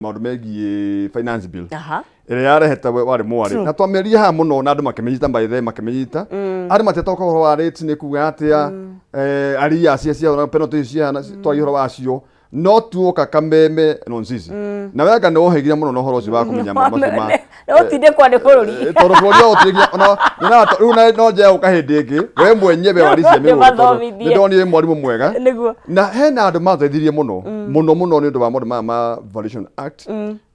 Maũndũ megiĩ finance bill ĩrĩa yarehete warĩ mwarĩ na twamĩaria haha mũno na andũ makĩmĩnyita, by the way, makĩmĩnyita. Andũ matetoka ũhoro wa rates nĩ kuga atĩa, aria cia cia penalty cihana, twaria ũhoro wacio no tuoka kameme no nsisi na wenga nĩ wohĩgire mũno na ũhoro ũcio wa kũmenya maũndũ macio ma Ũtindĩkwa nĩ bũrũri. Tondũ bũrũri o ũtĩgia ona nyonaga rĩu no njae gũka hĩndĩ ĩngĩ we mwenyewe waricia mĩgũnda tondũ Nĩmathomithie. nĩ ndonire mwarimũ mwega. Na hena andũ mateithirie mũno mũno mũno nĩ ũndũ wa maũndũ maya ma Valuation Act.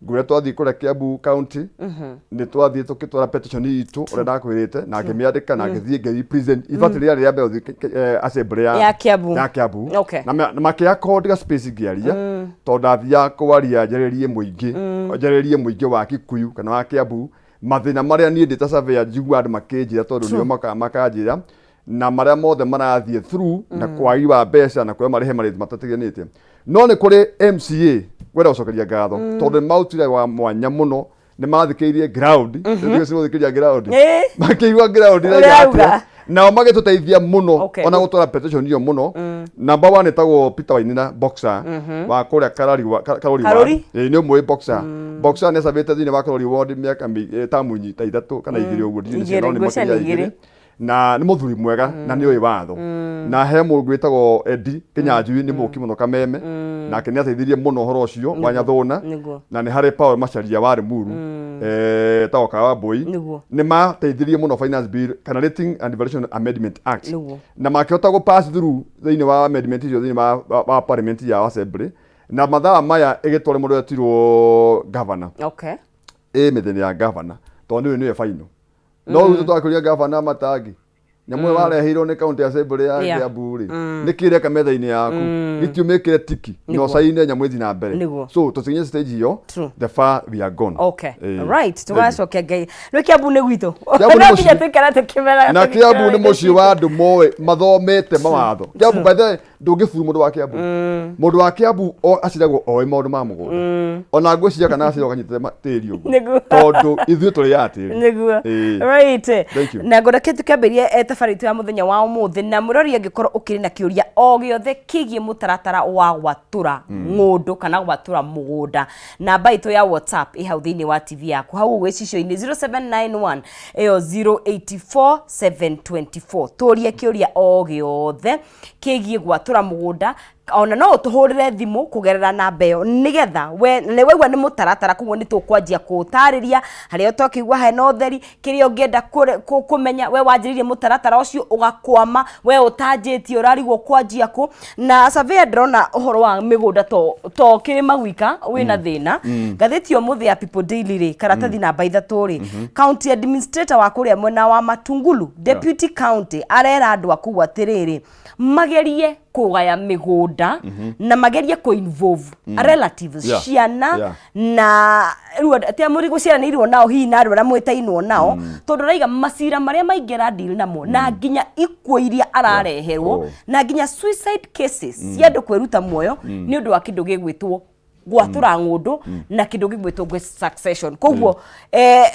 Ngwĩra twathiĩ kũrĩa Kiambu County, nĩ twathiĩ tũkĩtwara petition itũ ũrĩa ndakwĩrĩte na ngĩmĩandĩka na ngĩthiĩ ngĩ represent, in fact rĩarĩ rĩa mbere gũthiĩ assembly ya Ya Kiambu. Ya Kiambu. Na makĩakondiga space ngĩaria tondũ ndathiaga kwaria njarĩrie mũingĩ wa Kikuyu kana wa Kiambu mathĩna marĩa niĩ ndĩ ta surveyor njiguaga andũ makĩnjĩra, tondũ nĩo makanjĩra na marĩa mothe marathiĩ through na kwagi wa mbeca na kwĩra marĩhe marĩhi matatiganĩte. No nĩ kũrĩ MCA ngwenda gũcokeria ngatho tondũ nĩ marutire wa mwanya mũno, nĩ mathikĩirie ground, nĩ ground makĩigua ground Ũrĩa ĩrauga auga. atĩa, nao magĩtũteithia mũno ona gũtwara petition ĩyo mũno. Number one ĩtagwo Peter Wainina Boxer wa kũrĩa Karari Karori ward. Karori? Ĩĩ, nĩ ũmũĩ Boxer. Boxer nĩ acabĩte thĩinĩ wa Karori ward mĩaka tamu ta 3 kana 2 ũguo, ndirĩ Igĩrĩ, no nĩ ngwĩciria makĩria nĩ ya 2. 2, na nĩ mũthuri mwega na nĩ ũĩ watho. Na he mũndũ wĩtagwo Eddie Kinyanjui, nĩ mũki mũno Kameme, nake nĩ ateithirie mũno ũhoro ũcio wa Nyathũna. Na nĩ harĩ Paul Macharia wa Limuru, etagwo Kawambui. Nĩ mateithirie mũno finance bill kana Rating and Valuation Amendment Act na makĩhota gũ pass through thĩinĩ wa amendment icio thĩinĩ wa parliament ya assembly, na mathaa maya ĩgĩtwara mũndũ wetirwo governor. Ĩ mĩthenya ya governor tondũ nĩwe final, no rĩu twakũria governor matangi nyamũ ĩyo wareheirwo nĩ county assembly ya Kiambu rĩ, nĩ kĩreka metha-inĩ yaku gĩtio mĩkĩre tiki na ũcaine nyamũ ĩthiĩ na mbere. So tũtikinye stage ĩyo. The far we are gone. Right, tũgacokia Ngai nĩ Kiambu nĩ gwitũ. Kiambu nĩ No nginya mũciĩ. tũikare tũkĩmeraga Na Kiambu nĩ tũgĩkĩraga mũciĩ wa andũ moĩ mathomete mawatho. Kiambu, by the way, ndũngĩburu mũndũ wa Kiambu. Mũndũ wa Kiambu aciragwo oĩ maũndũ ma mũgũnda, ona ngwĩciria kana aciragwo kanyitĩte tĩri ũguo tondũ ithuĩ tũrĩ ya tĩri. Right. Thank you. Na ngona kĩ tũkĩambĩrĩria thabarĩ itũ ya mũthenya wa ũmũthĩ, na mũrori angĩkorwo ũkĩrĩ na kĩũria o gĩothe kĩgiĩ mũtaratara wa gwatũra ng'ũndũ kana gwatũra mũgũnda, namba itũ ya WhatsApp ĩ hau thĩinĩ wa TV yaku hau ũguo icicio-inĩ, 0791 ĩyo 084 724. Tũrie kĩũria o gĩothe kĩgiĩ gwatũra mũgũnda, ona no ũtũhũrĩre thimũ kũgerera namba ĩyo nĩgetha we nĩ waigua nĩ mũtaratara, koguo nĩ tũkwanjia kũũtarĩria harĩa ũtokĩigua hena ũtheri kĩrĩa ũngĩenda kũmenya. We wanjĩrĩirie mũtaratara ũcio ũgakwama, we ũtanjĩtie ũrarigwo kwanjia kũ. Na surveyor, ndĩrona ũhoro wa mĩgũnda to kĩrĩma gwika wĩna thĩna. Ngathĩti ya ũmũthĩ ya People Daily rĩ, karatathi namba 3 rĩ, county administrator wa kũrĩa mwena wa Matungulu deputy county arera andũ a kũu atĩrĩrĩ, magerie kũgaya mĩgũnda na magerie kũ involve relatives, ciana na rĩu atia mũri gũciaranĩirwo nao, hihi na andũ arĩa mwĩtainwo nao, tondũ araiga macira marĩa maingĩ aradeal namo na nginya ikuũ iria arareherwo na nginya suicide cases cia andũ kwĩruta muoyo nĩ ũndũ wa kĩndũ gĩgwĩtwo gwatũra ng'ũndũ na kĩndũ gĩgwĩtwo gwĩ succession. Koguo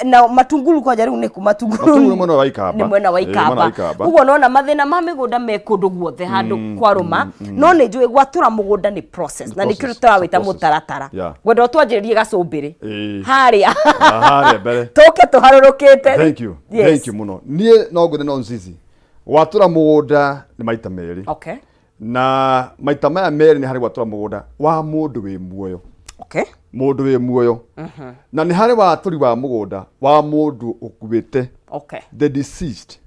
na Matungulu kwanja rĩu nĩ kũ Matungulu? Matungulu mwena wa Ikamba. Nĩ mwena wa Ĩĩ, mwena wa Ikamba. Ikamba. Koguo nona mathĩna ma mĩgũnda me kũndũ guothe handũ kwarũma, no nĩ njũĩ gwatũra mũgũnda nĩ process na nĩkĩo Process. tũrawĩta It's a process. mũtaratara. Ngwenda ũtwanjĩrĩrie gacũmbĩrĩ harĩa Ah, harĩa mbere. tũke tũharũrũkĩte. Thank you. Yes. Thank you mũno. Niĩ no ngwĩre no nzizi gwatũra mũgũnda nĩ maita merĩ. Na maita maya merĩ nĩ harĩ gwatũra mũgũnda wa mũndũ wĩ muoyo. Mũndũ wĩ muoyo, na nĩ harĩ watũri wa mũgũnda wa mũndũ ũkuĩte, the deceased.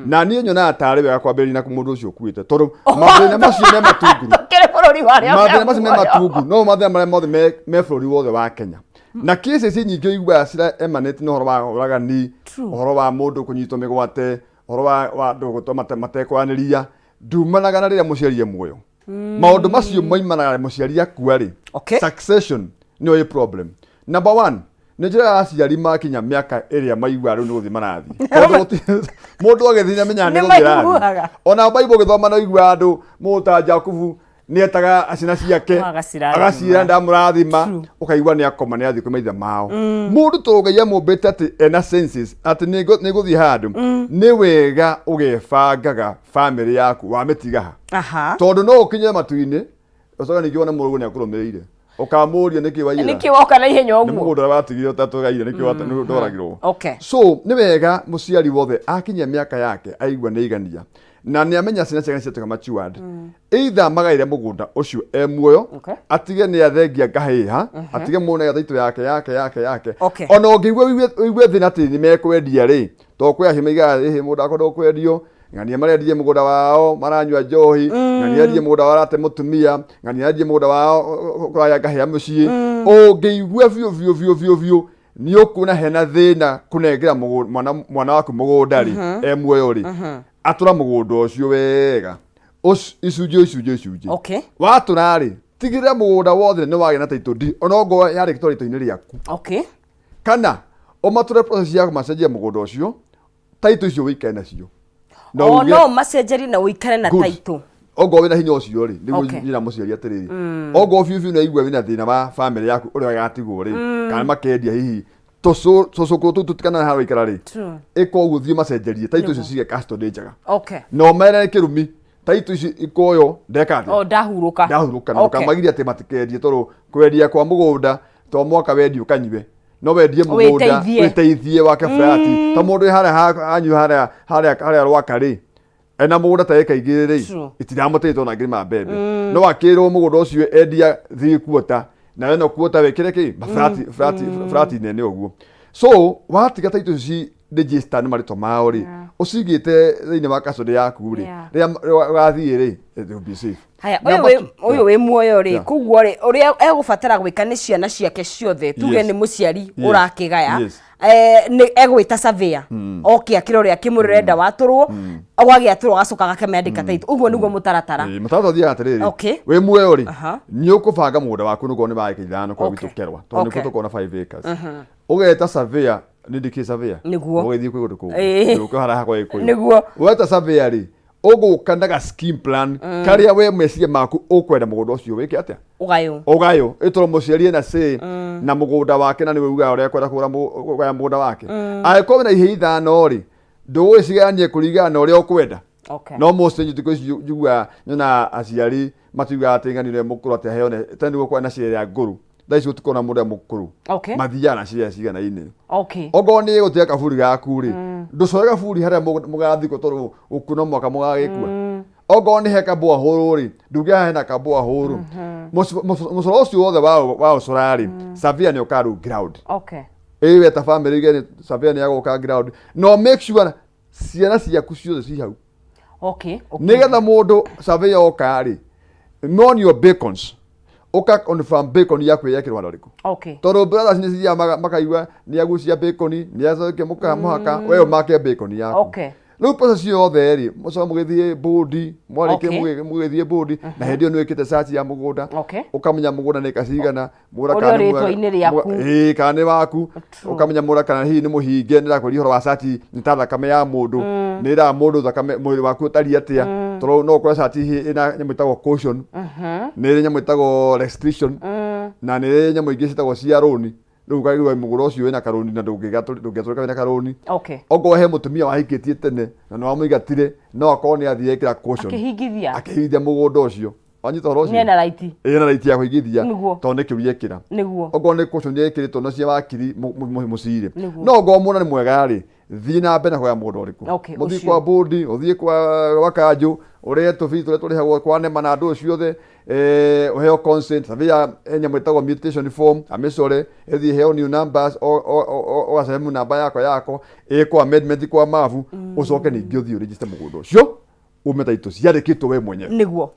Na niĩ nyonaga tarĩ wega kwambĩrĩria na mũndũ ũcio ũkuĩte tondũ mathĩna macio me Matunguru. Tũkĩrĩ bũrũri wa arĩa Mathĩna macio me muoyo. Matungu no mathĩna marĩa mothe me bũrũri wothe wa Kenya, na cases nyingĩ ũiguaga cira emanate na ũhoro wa ũragani, ũhoro wa mũndũ kũnyitwo mĩgwate, ũhoro wa andũ gũtwa matekwaranĩria, ndumanaga na rĩrĩa mũciari e muoyo. Maũndũ macio moimanaga mũciari akua rĩ. Succession nĩyo ĩ problem number one. Nĩ njĩra ya aciari makinya mĩaka ĩrĩa maigua rĩu nĩ gũthiĩ marathiĩ. Tondũ mũndũ agĩthiĩ nĩ amenyaga nĩ Nĩ gũthiĩ arathiĩ. maiguaga. Ona Bible ũgĩthoma no igua andũ mũndũ ta Jakubu nĩ etaga ciana ciake. Agacirathima. Agacira ndamũrathima. Ũkaigua nĩ akoma, nĩ athiĩ kwĩ maithe mao. Mũndũ tondũ Ngai amũmbĩte atĩ ena senses atĩ nĩ ngũthiĩ handũ, nĩ wega ũgebangaga family yaku wamĩtiga ha, tondũ no ũkinye matu-inĩ ũcoke ningĩ wone mũrũguo nĩ akũrũmĩrĩire. Ũkamũria nĩkĩ waiyĩra. Nĩkĩ woka na ihenya Nĩ ũguo? mũgũnda ũrĩa watigire ũtatũgaire nĩkĩ ndoragirwo. So nĩ wega mũciari wothe akinyia mĩaka yake aigua nĩ aigania na nĩ amenya ciana ciake nĩ ciatuĩka matured, either magaĩre mũgũnda ũcio e muoyo, atige nĩ athengia ngahĩha, atige mũndũ na title yake yake yake yake. Ona ũngĩigua ũigue thĩna atĩ nĩ mekwendia rĩ, tondũ kwĩ acio maigaga ĩhĩ mũgũnda wakwa ndũkwendio, ng'ania marendirie mũgũnda wao maranyua njohi, ng'ania endirie mũgũnda wao arate mũtumia, ng'ania endirie mũgũnda wao kũraya ngahĩa mũciĩ. Ũngĩigua biũ biũ biũ biũ biũ nĩ ũkuona hena thĩna kũnengera mwana waku mũgũnda rĩ, e muoyo rĩ, atũra mũgũnda ũcio wega icunjĩ icunjĩ icunjĩ. Watũra rĩ, tigĩrĩra mũgũnda wothe nĩ wagĩa na title deed, ona ongorwo yarĩkĩtwo rĩtwa-inĩ rĩaku. Kana ũmatũre process ya kũmacenjia mũgũnda ũcio, title icio wĩikare nacio. Na O no macenjerie na ũikare na Good. title. Ongorwo wĩna hinya ũcio rĩ, nĩguo njĩra mũciari atĩrĩrĩ, ongorwo biũ biũ nĩwaigua wĩna thĩna wa famĩlĩ yaku ũrĩa ĩgatigwo rĩ, kana makendia hihi tũcũkũrũ tũu tũtikana harĩa waikara rĩ, ĩka ũguo, thiĩ macenjerie title icio cige custody njega. Na ũmere kĩrumi title ici ikoyo ndeka atĩa? O ndahurũka. Ndahurũka na ndũkamagirie atĩ matikendie, tondũ kwendia kwa mũgũnda to mwaka wendie ũkanyue, no wendie mũgũnda Wĩteithie. Wĩteithie wake flat ta mũndũ wĩ harĩa hanyu harĩa harĩa harĩa Rwaka rĩ, ena mũgũnda ta ĩka igĩrĩ rĩ, itiramũteithia ona ngĩrĩma mbembe, no akĩrwo mũgũnda ũcio endia 3/4 na ĩno quarter wĩkĩre kĩ maburati burati burati nene ũguo. So watiga title ici register nĩ marĩtwa mao rĩ, ũcigĩte thĩinĩ wa custody yaku rĩ, rĩrĩa ũgathiĩ rĩ, it will be safe. Haya, ũyũ Number wĩ two. ũyũ wĩ muoyo rĩ, koguo rĩ, ũrĩa egũbatara gwĩka nĩ ciana ciake ciothe, tuge nĩ mũciari ũrakĩgaya, nĩ egwĩta surveyor oke akĩrore akĩmwĩre ũrenda watũrwo, gwagĩatũrwo agacoka agakĩmĩandĩka title. Ũguo nĩguo mũtaratara. Ĩĩ, mũtaratara ũthiaga atĩrĩrĩ, wĩ muoyo rĩ, nĩ ũkũbanga mũgũnda waku nĩguo nĩ wa ĩka 5 kwa gwitũ Kerwa, tondũ nĩkuo tũkoragwo na 5 acres. Ũgeta surveyor, nĩ ndikĩ surveyor? Ũgĩthiĩ kwĩ kũndũ kũngĩ. Ũkĩ harĩa hakwa Gĩkũyũ. Weta surveyor rĩ, ũgũka na ga scheme plan karĩa we meciria maku ũkwenda mũgũnda ũcio wĩke atĩa? Ũgayũ. Ũgayũ ĩtoro mũciari ena say na mũgũnda wake na nĩwe ugaga ũrĩa ekwenda kũgũra kũgaya mũgũnda wake. Angĩkorwo wĩna ihĩĩ 5 rĩ, ndũgũgĩcigayanie kũringana na ũrĩa ũkwenda. No mostly thikũ ici njiguaga nyona aciari matiugaga atĩ ng'ani ũrĩa mũkũrũ atĩ aheo tene nĩguo kwarĩ na share ya ngũrũ. Thaa ici gũtikoragwo na mũndũ ũrĩa mũkũrũ. Mathiaga na share ciganaine. Okorwo nĩ gũtiga kaburi gaku rĩ, ndũcore kaburi harĩa mũgathikwo tondũ gũkũ no mwaka mũgagĩkua. Okorwo nĩ he kabũa hũrũ rĩ, nduge haha hena kabũa hũrũ. Mũcoro ũcio wothe wa ũcora rĩ, surveyor nĩ ũkaga rĩu ground. Ĩĩ we ta family uge surveyor nĩ agũka ground. No make sure ciana ciaku ciothe ci hau. Nĩgetha mũndũ surveyor oka rĩ, monio bacons, ũka confirm bacon yaku yekĩrwo handũ harĩkũ. Tondũ brothers nĩ cithiaga makaigua nĩ agucia bacon, nĩ acoke mũka mũhaka we ũmake bacon yaku. Rĩu process yothe rĩ, mũcoka mũgĩthiĩ bũndi, mwarĩkia mũgĩthiĩ bũndi, na hĩndĩ ĩyo nĩ wĩkĩte search ya mũgũnda, ũkamenya mũgũnda nĩ ĩka cigana, mũgũnda Ũrĩa kana nĩ ũrĩ mwega, rĩtwa-inĩ rĩaku. Ĩĩ, kana nĩ waku. Ũkamenya mũgũnda kana hihi nĩ mũhinge. Nĩ ndĩrakwĩria ũhoro wa search nĩ ta thakame ya mũndũ, nĩ ĩraga mũndũ thakame mwĩrĩ waku ũtariĩ atĩa, tondũ no ũkore search hihi ĩna nyamũ ĩtagwo caution, nĩ ĩrĩ nyamũ ĩtagwo restriction, na nĩ ĩrĩ nyamũ ingĩ ciĩtagwo cia rũni. Rĩu ũkaigua mũgũnda ũcio wĩna karũni na ndũngĩatũrĩka wĩna karũni. Okorwo he mũtumia wahikĩtie tene na nĩ wamũingatire, no akorwo nĩ athiĩ ekĩra caution. Akĩhingithia. Akĩhingithia mũgũnda ũcio. Wanyita ũhoro ũcio? Nĩ ena right. Ena right ya kũhingithia. Tondũ nĩ kĩũria ekĩra. Okorwo nĩ caution yekĩrĩtwo na cia wakiri mũcirĩ. No okorwo mũna nĩ mwega rĩ, thiĩ na mbere na kũgaya mũgũnda ũrĩkũ. Mũthiĩ kwa bũndi, ũthiĩ kwa kanjũ, ũrĩhe tũbii tũrĩa tũrĩhagwo kwa nema na andũ ciothe, ũheo consent, surveyor he nyamũ ĩtagwo mutation form, amĩcore, ĩthiĩ ĩheo new numbers, ũgacehemu namba yako yako, ĩkwo amendment kwa mabu, ũcoke ningĩ ũthiĩ ũregister mũgũnda ũcio, ume title ciandĩkĩtwo we mwenyewe. Nĩguo.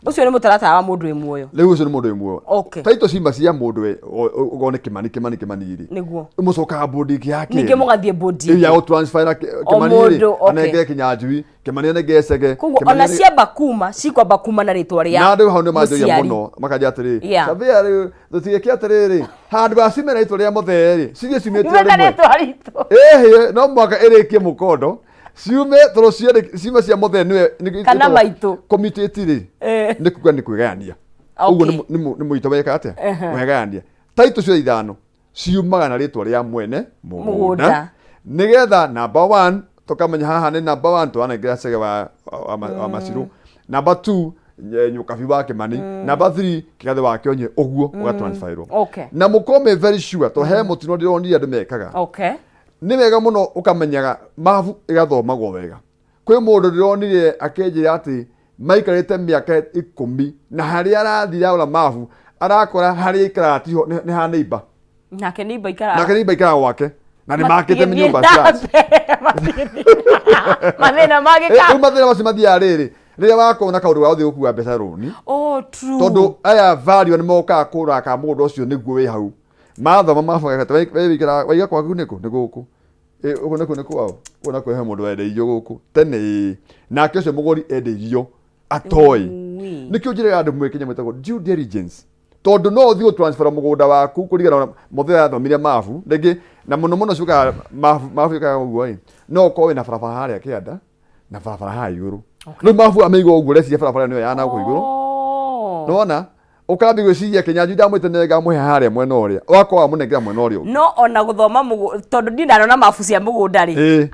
Ũcio nĩ mũtaratara wa mũndũ wĩ muoyo. Rĩu ũcio nĩ mũndũ wĩ muoyo. Title cima cia mũndũ ũkorwo nĩ Kĩmani Kĩmani Kĩmani rĩ. Mũcokaga bũndi ĩngĩ ya kerĩ. Ningĩ mũgathiĩ bũndi ĩngĩ. Ya gũ-transfer na Kĩmani rĩ, anengere Kĩnyanjui, Kĩmani anengere Chege. Koguo ona ciamba kuma, cikwamba kuma na rĩtwa rĩa Na andũ hau nĩ manjũria mũno, makanjia atĩrĩrĩ, surveyor rĩu tũtigĩke atĩrĩrĩ, handũ ha ciume na rĩtwa rĩa mũthee rĩ, cithiĩ ciumĩte o rĩmwe. Ĩhĩ, no mũhaka ĩrĩkie mũkondo. Ciume tondũ cierĩ ciume cia mũthee nĩwe Kana maitũ. Commutate rĩ, nĩ kuga nĩ kwĩgayania. Ũguo nĩ mũito weka atĩa? Wegayania. Title ciothe 5 ciumaga na rĩtwa rĩa mwene mũgũnda. Mũgũnda. Nĩgetha number 1 tũkamenya haha nĩ number 1 twanengera Chege wa Macirũ. Number 2 Nyũkabi wa Kĩmani, number 3 Kĩgathe wa Kĩonye, ũguo ũgatransferwo. Na mũkorwo me very sure, to he mũtino ndĩronire andũ mekaga. Nĩ wega mũno ũkamenyaga mabu ĩgathomagwo wega. Kwĩ mũndũ ndĩronire akĩnjĩra atĩ maikarĩte mĩaka 10 na harĩa arathiĩ arora mabu arakora harĩa aikaraga tiho, nĩ ha neighbor. Nake neighbor ikaraga. Nake neighbor ikaraga gwake na nĩ makĩte nyũmba flats. Mathĩna mangĩ Rĩu mathĩna macio mathiaga rĩrĩ, rĩrĩa wakorwo na kaũndũ ga gũthiĩ gũkua mbeca rũni, Oh, true. Tondũ aya value nĩ mokaga kũrora kana mũgũnda ũcio nĩguo wĩ hau, mathoma maboga we wĩikaraga waiga kwaku nĩkũ, nĩ gũkũ. Ĩ, ũguo nĩkũ nĩ kwao? Ũguo nakuo he mũndũ wendeirio gũkũ tene. Ĩ, nake ũcio mũgũri endeirio atoĩ. Ui. Nĩkĩo njĩraga andũ mwĩ Kenya mwĩtagwo due diligence, tondũ no ũthiĩ gũtransfer mũgũnda waku kũringana na mũthenya yathomire mabu rĩngĩ, na mũno mũno ciũkaga mabu, mabu yũkaga ũguo. Ĩ, no ũkorwo wĩna barabara harĩa kĩanda na barabara haha igũrũ. Rĩu mabu amĩiga ũguo, reciria barabara nĩyo ya na gũkũ igũrũ. Nĩwona ũkambia gwĩciria Kĩnyanjui ndamwĩte nĩ ngamũhe harĩa mwena ũrĩa, ũgakorwo wamũnengera mwena ũrĩa ũngĩ. No ona gũthoma tondũ niĩ ndanona mabu cia mũgũnda rĩ,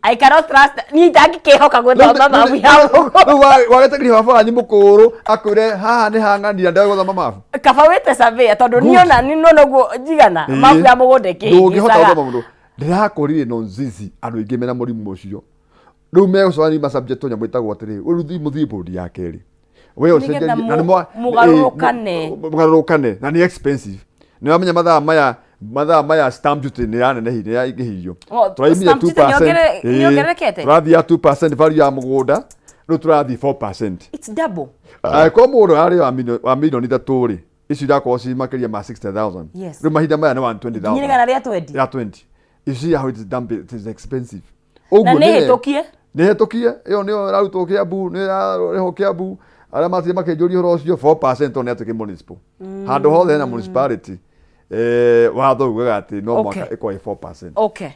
I cannot trust, niĩ itangĩkĩhoka gũthoma mabu ya mũgũnda. Rĩu wagetegeria baba wanyu mũkũrũ akwĩre haha nĩ hang'ania, ndoĩ gũthoma mabu. Kaba wĩte surveyor, tondũ niĩ ona niĩ nona ũguo njigana mabu ya mũgũnda Ndũngĩhota ĩkĩhĩngĩcaga. Gũthoma mũndũ ndĩrakorire no nzizi andũ aingĩ mena mũrimũ ũcio, rĩu megũcemania ma subject nyamũ ĩtagwo atĩrĩ, rĩu mũthiĩ board ya kerĩ we Nĩgetha ũcenjerie na nĩ mũgarũrũkane. Mũgarũrũkane na nĩ expensive. Nĩ wamenya mathaa maya stamp duty nĩ yanenehi, nĩ yaingĩhirio. Oh, Tũraimire stamp duty 2%. Nĩyongererekete? Tũrathiĩ ya 2% value ya mũgũnda, rĩu tũrathiĩ 4%. It's double. Angĩkorwo mũndũ ararĩ wa mirioni 3 rĩ, icio irakorwo ci makĩria ma 60,000. Rĩu mahinda maya nĩ 120,000. Nginya 120. Ya 20. You see how it is dumb, it is expensive. Na Ũguo nĩ hĩtũkie. Nĩ hĩtũkie, ĩyo nĩyo ĩrarutwo Kĩambu, nĩ ĩrarĩhwo Kĩambu. Arĩa mathiĩ makĩnjũria ũhoro ũcio, 4% tondũ nĩ atuĩke municipal. Handũ hothe hena municipality, watho ugaga atĩ no mũhaka ĩkorwo ĩ 4%.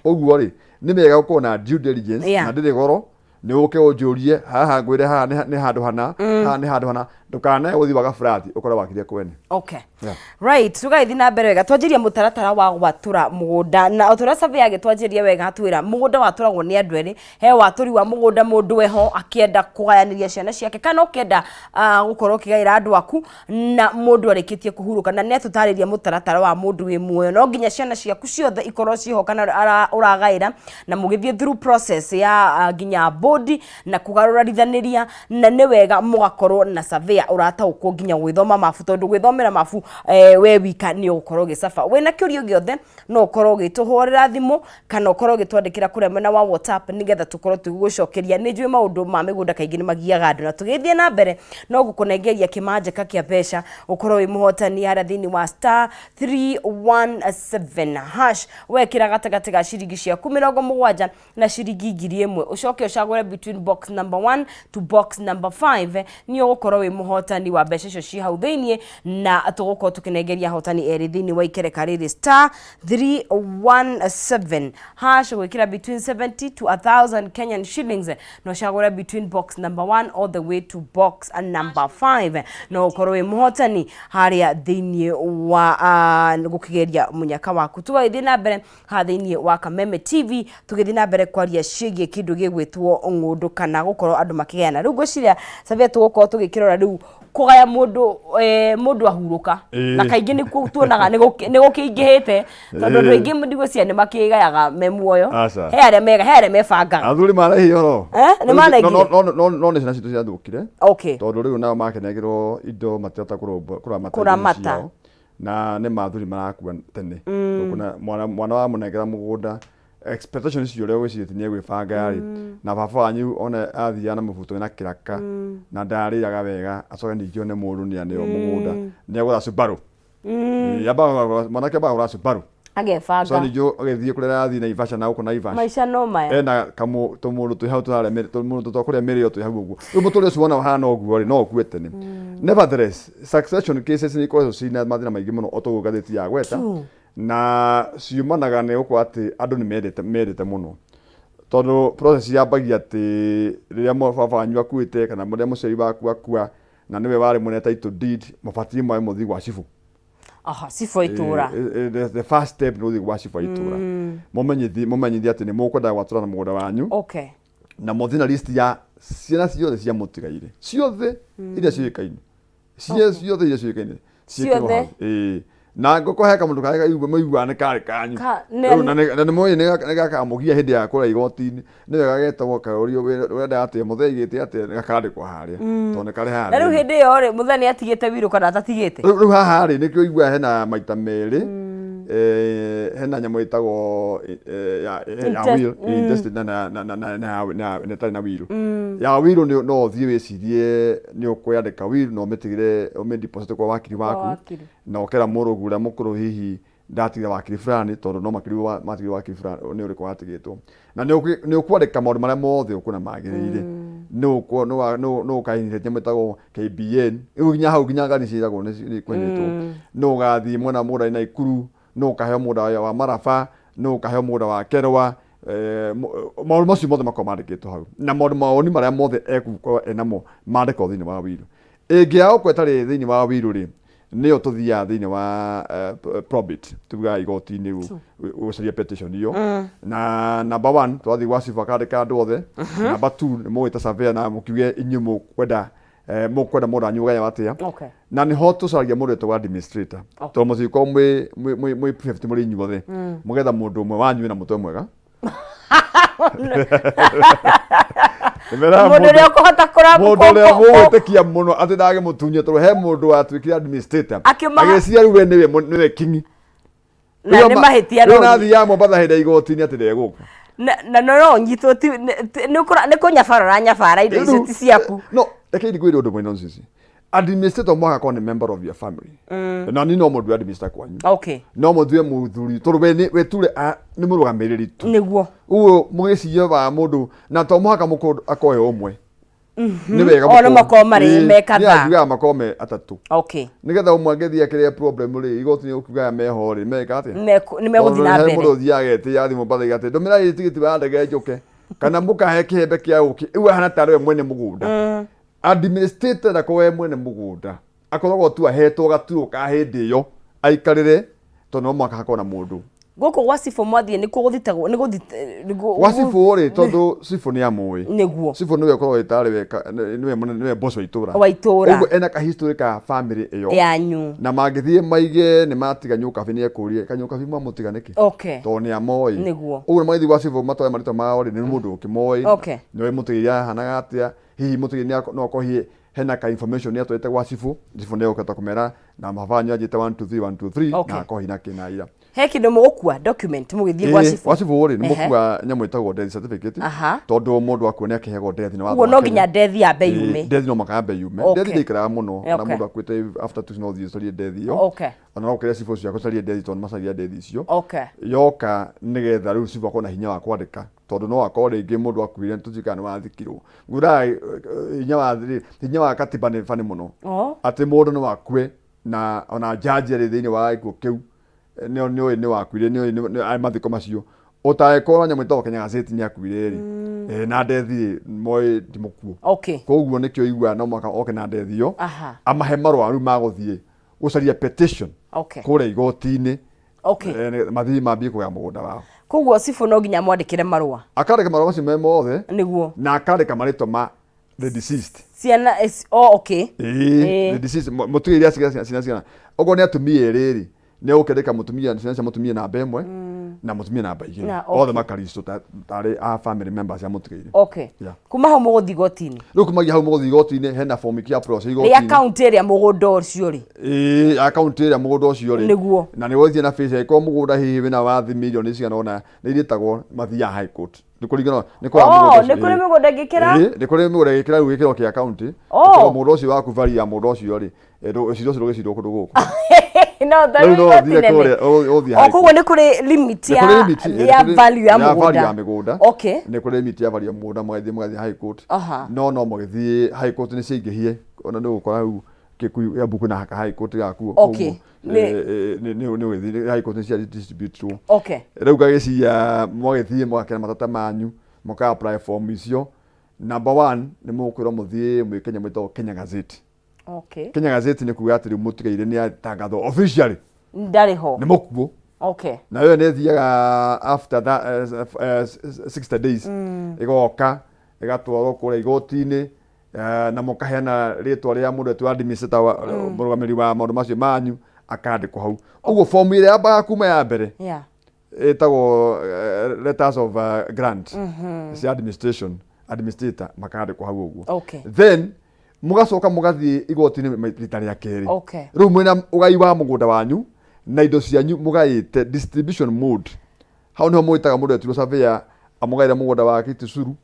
Ũguo rĩ, nĩ wega gũkorwo na due diligence. Na ndĩrĩ goro, nĩ ũke ũnjũrie haha, ngwĩre haha nĩ handũ hana, haha nĩ handũ hana. Ndũkanae gũthiĩ waga flat ũkore wakire kwene. Right, tũgagĩthiĩ na mbere wega, twanjĩria mũtaratara wa gwatũra mũgũnda, na o ta ũrĩa survey agĩtwanjĩria wega, atwĩra mũgũnda watũragwo nĩ andũ erĩ. He watũri wa mũgũnda, mũndũ eho akĩenda kũgayanĩria ciana ciake, kana ũkĩenda gũkorwo ũkĩgaĩra andũ aku na mũndũ arĩkĩtie kũhurũka, na nĩ atũtarĩria mũtaratara wa mũndũ wĩ muoyo, no nginya ciana ciaku ciothe ikorwo ciho kana ũragaĩra, na mũgĩthiĩ through process ya nginya board na kũgarũrarithanĩria, na nĩ wega mũgakorwo na surveyor ũrataũkwo nginya gwĩthoma mabu, tondũ gwĩthomera mabu we wika nĩ ũgũkorwo ũgĩcaba. Wĩna kĩũria gĩothe, no ũkorwo ũgĩtũhũrĩra thimũ kana ũkorwo ũgĩtwandĩkĩra kũrĩa mwena wa WhatsApp, nĩgetha tũkorwo tũgĩgũcokeria. Nĩ njũĩ maũndũ ma mĩgũnda kaingĩ nĩ magiaga andũ, na tũgĩthiĩ na mbere no gũkũnengeria kĩmanjĩka kĩa mbeca, ũkorwo wĩ mũhotani harĩa thĩinĩ wa *317#. Wekĩra gatagatĩ ga ciringi ciaku 70 na ciringi 1000, ũcoke ũcagũre between box number 1 to box number 5, nĩ ũgũkorwo wĩ mũhotani wa mbeca icio ci hau thĩinĩ, na tũgũkorwo tũkĩnengeria ahotani erĩ thĩinĩ wa ikereka rĩrĩ. *317# gwĩkĩra between 70 to 1000 Kenyan shillings, na ũcagũre between box number 1 all the way to box number 5, no ũkorwo wĩ mũhotani harĩa thĩinĩ wa gũkĩgeria mũnyaka waku. Tũgagĩthiĩ na mbere haha thĩinĩ wa Kameme TV, tũgĩthiĩ na mbere kwaria ciĩgiĩ kĩndũ gĩgwĩtwo ng'ũndũ kana gũkorwo andũ makĩgayana. Rĩu ngwĩciria, Sabia, tũgũkorwo tũgĩkĩrora rĩu kũgaya mũndũ, mũndũ ahurũka. Na kaingĩ nĩkuo tuonaga nĩ gũkĩingĩhĩte, tondũ andũ aingĩ ndigwĩciria nĩ makĩgayaga me muoyo. Aca. He arĩa mega, he arĩa mebangaga. Athuri marehia ũhoro. Nĩ maraigire? No nĩ ciana citũ ciathũkire, tondũ rĩu nao makenagĩrwo indo matirahota kũramata indo Kũramata. ciao. Na nĩ mathuri marakua tene. Kuna mwana wa mũnengera mũgũnda, expectation icio ũrĩa ũgwĩcirĩtie nĩ egwĩbanga rĩ, na baba wanyu ona athiaga na mũbuto wĩna kĩraka na ndarĩaga wega, acoke ningĩ one mũndũ nĩ aneo mũgũnda, nĩ agũra Subaru. Ambaga mwanake ambaga agũra Subaru, so Agebanga. Ningĩ ũgĩthiĩ kũrĩa arathiĩ Naivasha na gũkũ Naivasha Maica no maya. Ena kamũ tũmũndũ twĩ hau tũrarĩa tũmũndũ twa kũrĩa mĩrĩo twĩ hau ũguo. Rĩu mũtũrĩre ũcio wona ũhana ũguo rĩ, no ũkue tene. Nevertheless, succession cases nĩ ikoragwo ciĩna mathĩna maingĩ mũno, o ta ũguo ngathĩti ya gweta. Na ciumanaga nĩ gũkorwo atĩ andũ nĩ mendete mũno, tondũ process yambagia atĩ rĩrĩa baba wanyu akuĩte kana rĩrĩa mũciari waku akua na nĩwe warĩ mwene title deed, mũbatiĩ mwae mũthiĩ gwa cibũ. Aha, cibũ wa itũra. The first step nĩ gũthiĩ gwa cibũ wa itũra, mũmenyithie atĩ nĩ mũkwenda gwatũra na mũgũnda wanyu, na mũthiĩ na list ya Ciana ciothe cia mũtigairĩ ciothe iria ciũĩkaine, ciothe iria ciũĩkaine ciĩkĩrwo Ciothe. hau. Ĩĩ. Na ngũkũ he kamũndũ karĩa kaigua mũiguaga nĩ karĩ kanyu. Rĩu na nĩ mũĩ nĩ gakamũgia hĩndĩ ya kũrĩa igoti-inĩ, nĩ wega getagwo kaũrio ũrenda atĩa, mũthee aigĩte atĩa, gakandĩkwo harĩa tondũ nĩ karĩ haha Na rĩu thĩinĩ. hĩndĩ ĩyo rĩ, mũthee nĩ atigĩte wirũ kana atatigĩte? Rĩu haha rĩ, nĩkĩo ũiguaga hena maita merĩ, hena nyamũ ĩtagwo ya will, intestate na ĩtarĩ na will. Ya will nĩ no ũthiĩ wĩcirie nĩ ũkwandĩka will na ũmĩtigĩre, ũmĩ deposit kwa wakiri waku, na ũkera mũrũguo ũrĩa mũkũrũ hihi ndatigire wakiri fulani, tondũ no makĩrigwo matigire wakiri fulani nĩ ũrĩkũ watigĩtwo. Na nĩ ũkwandĩka maũndũ marĩa mothe ũkuona magĩrĩire. Nĩ ũkainheritia nyamũ ĩtagwo KBN. Rĩu nginya hau nginya ngari ciĩragwo nĩ ikũinhĩtwo. Nĩ ũgathiĩ mwena wa mũgũnda Naikuru, nĩ ũkaheo mũgũnda wa Maraba, nĩ ũkaheo mũgũnda wa Kerwa. Maũndũ macio mothe makoragwo mandĩkĩtwo hau. Na maũndũ mawoni marĩa mothe egũkorwo enamo mandĩkwo thĩinĩ wa will. Ĩngĩaga gũkorwo ĩtarĩ thĩinĩ wa will rĩ, nĩyo tũthiaga thĩinĩ wa probate, tugaga igoti-inĩ gũcaria petition iyo. Na number one, twathiĩ gwa cibũ akandĩka andũ othe. Number two, nĩ mũgwĩta surveyor na mũkiuge inyuĩ mũkwenda mũndũ wanyu ũgayo atĩa. Na nĩho tũcaragia mũndũ wĩtagwo administrator. Tondũ mũtingĩkorwo mwĩ 50 mũrĩ inyuothe. Mũgetha mũndũ ũmwe wanyu wĩna mũtwe mwega. Mũndũ ũrĩa ũkũhota kũra Mũndũ ũrĩa mũgwĩtĩkia mũno atĩ ndagĩmũtunyie, tondũ he mũndũ watuĩkire administrator agĩciria rĩu we nĩwe kingi. Na nĩ mahĩtia. Rĩu nathiaga Mombatha hĩndĩ ya igoti-inĩ atĩ ndegũka. Na no nyitwo nĩ kũnyabara ũranyabara indo icio ti ciaku. No reke ngwĩre ũndũ mwena ũcio, administrator mũhaka akorwo nĩ member of your family. Na ni no mũndũ administrator kwanyu. No mũtue mũthuri, tondũ we we ture nĩ mũrũgamĩrĩri tu. Ũguo mũgĩciria wa mũndũ na to mũhaka mũkũrũ akorwo e ũmwe. Nĩ wega O, nĩ makorwo marĩ me Nĩ kadhaa. anjugaga makorwo me atatũ. Nĩgetha ũmwe angĩthiĩ akĩrĩa problem rĩ, igoti nĩ ũkiugaga meho rĩ, meka atĩa? Nĩ megũthiĩ na Tondũ he mbere. mũndũ ũthiaga agetĩa thimũ Mombatha atĩ ndũmĩrai tigiti wa ndege njũke, kana mũkahe kĩhembe kĩa ũkĩ, rĩu ahana tarĩ we mwene mũgũnda. Administrator ndakorwo we mwene mũgũnda, akoragwo tu ahetwo gaturwa ka hĩndĩ ĩyo aikarĩre, tondũ no mũhaka hakorwo na mũndũ. Gũkũ gwa cibũ mwathiĩ nĩkuo gũthitagwo nĩ Gwa cibũ rĩ, tondũ cibũ nĩ amũĩ. Cibũ nĩwe ũkoragwo ĩtarĩ we nĩwe mũnene, nĩwe boss wa itũra. Wa itũra. Ũguo ena ka history ka family ĩyo. Yanyu. Na mangĩthiĩ maige nĩ matiga Nyũkabi, nĩ ekũrie Kanyũkabi mwamũtiga nĩkĩ? Tondũ nĩ amoĩ. Ũguo magĩthiĩ gwa cibũ matware marĩtwa mao rĩ, nĩ mũndũ ũkĩmoĩ. Nĩoĩ mũtũgĩri ahanaga atĩa, hihi mũtũgĩri no akorwo hihi hena ka information nĩ atwarĩte gwa cibũ, cibũ nĩ egũkĩhota kũmera na baba wanyu anjĩte 1 2 3 1 2 3 na akorwo hihi na kĩna ira. He kĩndũ mũgũkua, document, mũgĩthiĩ gwa cibũ? Gwa cibũ rĩ, nĩ mũkua nyamũ ĩtagwo death certificate, tondũ mũndũ akua nĩ akĩheagwo death nĩ watho Koguo wa no Kenya. nginya death yambe yume. Death no mũhaka yambe yume. Death ndĩikaraga mũno, ona mũndũ akuĩte after 2 no ũthiĩ ũcarie death ĩyo. Ona no ũkĩre cibũ ũcio agũcarie death, tondũ nĩ macaria death icio. Yoka nĩgetha rĩu cibũ akorwo na hinya wa kwandĩka, tondũ no akorwo rĩngĩ mũndũ akuire tũtiũĩ kana nĩ wathikirwo. Ngwĩraga hinya wa katiba nĩ bani mũno. Atĩ mũndũ no akue na ona jaji arĩ thĩinĩ wa gĩkuũ kĩu nĩ nĩũĩ nĩ wakuire, nĩũĩ arĩ mathiko macio ũtangĩkorwo nyamũ ĩtagwo Kenya Gazette nĩ akuire rĩ, na ndethi rĩ, moĩ ti mũkuũ. Koguo nĩkĩo iguaga no mũhaka oke na ndethi ĩyo, amahe marũa rĩu ma gũthiĩ gũcaria petition kũrĩa igoti-inĩ. Mathiĩ mambie kũgaya mũgũnda wao. Koguo cibũ no nginya mwandĩkĩre marũa? Akandĩka marũa macio me mothe. Na akandĩka marĩtwa ma the deceased. Ciana oh, okay. Ĩĩ, the deceased, mũtumia iria cigana ciana cigana. Okorwo nĩ atumia erĩ rĩ, nĩ egũkĩandĩka mũtumia, ciana cia mũtumia namba ĩmwe na mũtumia namba igĩrĩ. Othe makaricwo tarĩ a family members ya mũtigairĩ. Yeah. Kuma hau mũgũthiĩ igoti-inĩ? Rĩu kumagia hau mũgũthiĩ igoti-inĩ, hena form ya process Rĩa igoti-inĩ. kaunti ĩrĩa mũgũnda ũcio rĩ. Ĩĩ, ya kaunti ĩrĩa mũgũnda ũcio rĩ. Na nĩ ũgũthiĩ na face, angĩkorwo mũgũnda hihi wĩna wathi mirioni cigana ũna, nĩ irĩtagwo mathiaga high court. Nĩ kũringana nĩ kũrĩa Oh, mũgũnda ũcio. nĩ kũrĩ mĩgũnda ĩngĩkĩra? Ĩĩ, nĩ kũrĩ mĩgũnda ĩngĩkĩra rĩu gĩkĩro kĩa kaunti. Oh. Ũkorwo mũgũnda ũcio waku value ya mũgũnda ũcio rĩ, cira ũcio ndũgĩcirwo kũndũ gũkũ. No, ta Rĩu rĩu no igoti ũthiĩ nene. kũrĩa, ũthiĩ O, high koguo court. nĩ kũrĩ limit Nĩ ya kũrĩ limit, ya nĩ kũrĩ value ya ya value mũgũnda. ya mĩgũnda. Nĩ kũrĩ limit ya value ya mũgũnda, mũgathiĩ high court. No no mũgĩthiĩ high court nĩ ciaingĩhie, ona nĩ ũgũkora rĩu Kikuyu Kiambu kwĩna haka high court gakuo. Koguo, nĩ ũgĩthiĩ high court nĩ cia distribute-irwo. Rĩu ngagĩciria mwagĩthiĩ mũgakĩra matata manyu, mũka apply form icio. Number one, nĩ mũkwĩrwo mũthiĩ mwĩke nyamũ ĩtagwo Kenya Gazette. Kenya Gazette nĩ kuga atĩ rĩu mũtigairĩ nĩ atangathwo officially. Ndarĩ ho. Nĩ mũkuũ. Na ĩyo nĩ ĩthiaga after that, 60 days. Ĩgoka. Ĩgatwarwo kũrĩa igoti-inĩ, na mũkaheana rĩtwa rĩa mũndũ etwo administrator wa mũrũgamĩrĩri wa maũndũ macio manyu, akandĩkwo hau. Ũguo fomu ĩrĩa yambaga kuma ya mbere ĩtagwo letters of grant cia administration, administrator makandĩkwo hau ũguo. Then mũgacoka mũgathiĩ igoti-inĩ rita rĩa kerĩ. Rĩu mwĩna ũgai wa mũgũnda wanyu na indo cianyu mũgaĩte distribution mode. Hau niho mwĩtaga mũndũ etirwo surveyor amũgaĩre mũgũnda wa Kitisuru.